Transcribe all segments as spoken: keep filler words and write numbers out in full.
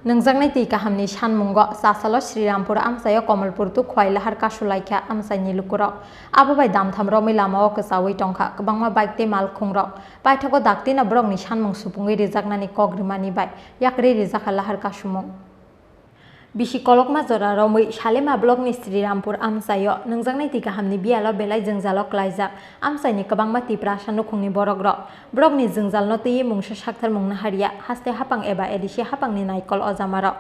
Nwngjaknai twi kahamni sanmungo chasalo Srirampur amchaio Komolpur to Khwai lahar kasulaikha amchaini lukurok. Abo bai damtham romwi lamao kwchaui tongkha kwbangma bike tei malkhungrok. Paithago daktino borokni sanmung supungwi rijaknani kok rwmani bai yakrwi rijakha lahar kasumung. Bisi kolokma jora romwi Salema blockni Srirampur amchaio nwngjaknai twi kahamni biyalo belai jwngjalo klaijak amchaini kwbangma Tiprasa nukhungni borokrok. Borokni jwngjalno twiwi mungsa sakthar mungna hariya, haste hapang eba A D C hapangni naikol ojamarok.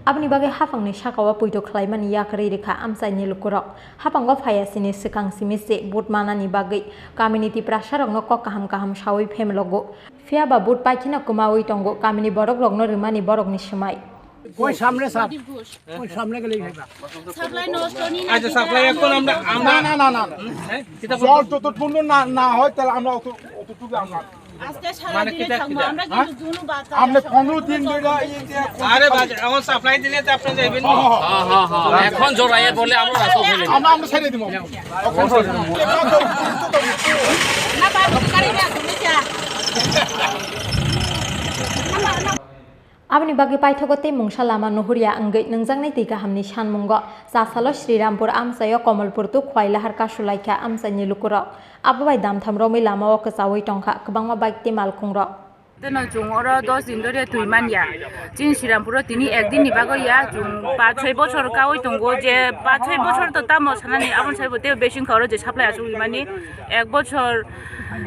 Aboni bagwi hapangni sakao poito khlaimani yakarwi rwkha amchaini lukurok. Hapango phaiya sini swkang simi se vote manani bagwi kamini Tiprasarokno kok kaham kaham saui phemlogo. Phiyaba vote paikheno kwmaui tongo kamini borokrokno rwmani borokni swmai. Koi samne sab, koi samne gele gele. Supply নষ্ট নি না আচ্ছা, দিতে সাপ্লাই এখন আমরা, আমরা না, না, না, না, না। হ্যাঁ? কিতা জল করবো? যতটুকু না, না হয়, তাহলে আমরা অত, অতটুকু আমরা। আজকে সারা মানে দিনে কিতা, থাকবো, কিতা? আমরা কিন্তু হ্যাঁ? জুনু বাচ্চা আমরা সব পনেরো দিন ধরে এই যে আরে বাজে, এখন সাপ্লাই দিলে তো আপনি যাইবেন। হ্যাঁ, হ্যাঁ, হ্যাঁ। হ্যাঁ, হ্যাঁ, হ্যাঁ। এখন জোর আইয়ে বলে আমরা রাস্তা ফেলে দিই। আমরা, আমরা ছেড়ে দিব। এখন ছেড়ে দিব। না, বাবু, গাড়ি না, তুমি যা। Aboni bagwi paithago tei mungsa lama nuhurya wngwi nwngjaknai twi kahamni sanmungo chasalo Srirampur amchaio Komolpur to Khwai lahar kasulaikha amchaini lukurok. Abo bai damtham romwi lamao kwchaui tongkha kwbangma bike tei malkhungrok. Teno chwng oro dos din dhori twi manya. Chini Srirampuro tini ek din ni bagwi ya, chwng pach choi bochor kaui tongo je pach choi bochor to tamo sanani, aboni saibo tei besing kha oro je supply achugwi mani. Ek bochor,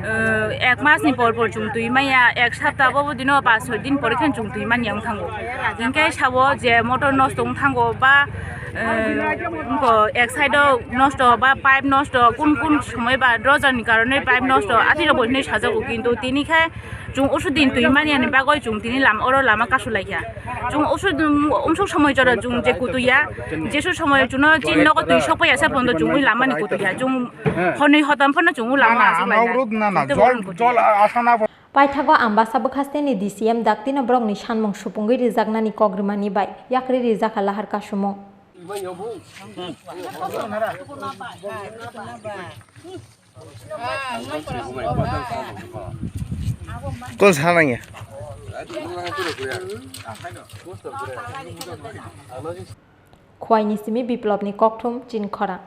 eh, ek mas ni por por chwng twi manya, ek sapta bo dino pas soi din pore khe chwng twi manya wng thango. Hinkhe sabo je motor nosto wng thango ba, eh, wngkho ek side o nosto ba pipe nosto, kun kun somoi ba drojar ni karone pipe nosto, atiro bo hinui sajago, kintu tini khe chwng usu din twi manya ni bagwi chwng tini lama, oro lama kasulaikha. Chwng usu din, umsuk somoi jora chwng je kutuya, jesu somoi chwngno chini nogo twi sokpaiya se pondo chwng ui lama ni kutuya. Chwng Hwnwi hotam phano chwng o lama na, na, achuk laina. Amrok na, na, jol, jol, a-, asana bo. Paithago Ambasa bwkhasteni D C M daktino borokni sanmung supungwi rijaknani kok rwmani bai yakrwi rijakha lahar kasumung. Kon sananya. Khwaini simi Biplopni kokthum Chinkhorang.